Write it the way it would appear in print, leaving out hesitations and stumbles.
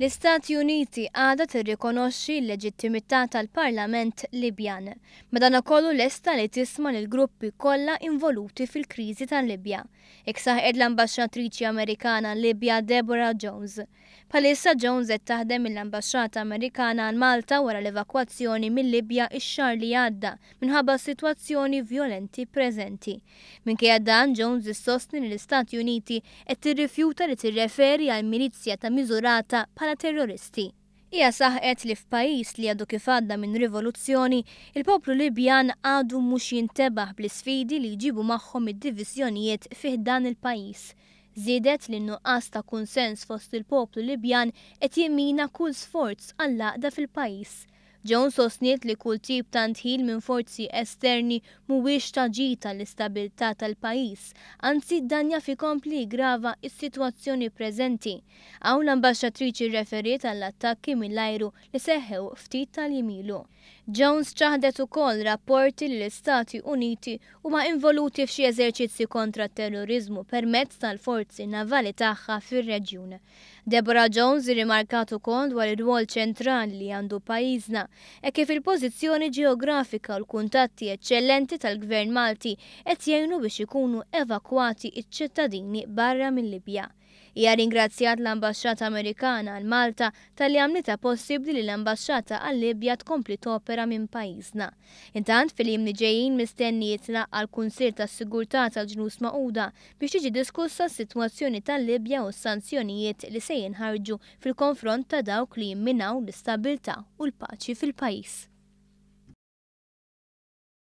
L-Istati Uniti għadha tirrikonoxxi l-leġittimità tal-Parlament Libjan. Madankollu lesta li tisma' lill-gruppi kollha involuti fil-kriżi tal-Libja. Hekk saħqet l-Ambaxxatriċi Amerikana Libja Deborah Jones. Bħalissa Jones qed taħdem mill-Ambaxxata Amerikana għal Malta wara l-evakwazzjoni mil-Libja x-xahar li għadda minħabba s-sitwazzjoni vjolenti preżenti. Minkejja dan, Jones issostni li l-Istati Uniti qed tirrifjuta li tirreferi għall-milizja ta' Misurata bħala terroristi. Hija saħqet li f'pajjiż li għadu kif għadda minn rivoluzzjoni, il-poplu Libjan għadu mhux jintebaħ bl-isfidi li jġibu magħhom id-diviżjonijiet fi ħdan il-pajjiż. Żiedet li n-nuqqas ta' kunsens fost il-poplu Libjan qed jimmina kull sforz għall-għaqda fil-pajjiż. Jones sostniet li kull tip ta' ndħil minn forzi esterni mhuwiex ta' ġid għall-istabilità tal-pajjiż, anzi dan jaf ikompli jiggrava s-sitwazzjoni preżenti. Hawn l-Ambaxxatriċi rreferiet għall-attakki mill-ajru li seħħew ftit tal-jiem ilu. Jones ċaħdet ukoll rapporti li l-Istati Uniti huma involuti f'xi eżerċizzji kontra t-terroriżmu permezz tal-forzi navali tagħha fir-reġjun. Deborah Jones irrimarkat ukoll dwar ir-rwol ċentrali li għandu pajjiżna, hekk kif il-pożizzjoni ġeografika u l-kuntatti eċċellenti tal-Gvern Malti qed jgħinu biex ikunu evakwati ċ-ċittadini barra mil-Libja. Hija rringrazzjat l-Ambaxxata Amerikana għal Malta talli għamlitha possibbli li l-Ambaxxata għal-Libja tkompli topera minn pajjiżna. Intant, fil-jiem li ġejjin mistenni jitlaqqa' l-Kunsill tas-Sigurtà tal-Ġnus Magħquda biex tiġi diskussa s-sitwazzjoni tal-Libja u s-sanzjonijiet li se jinħarġu fil-konfront ta' dawk li jimminaw l-istabbiltà u l-paċi fil-pajjiż.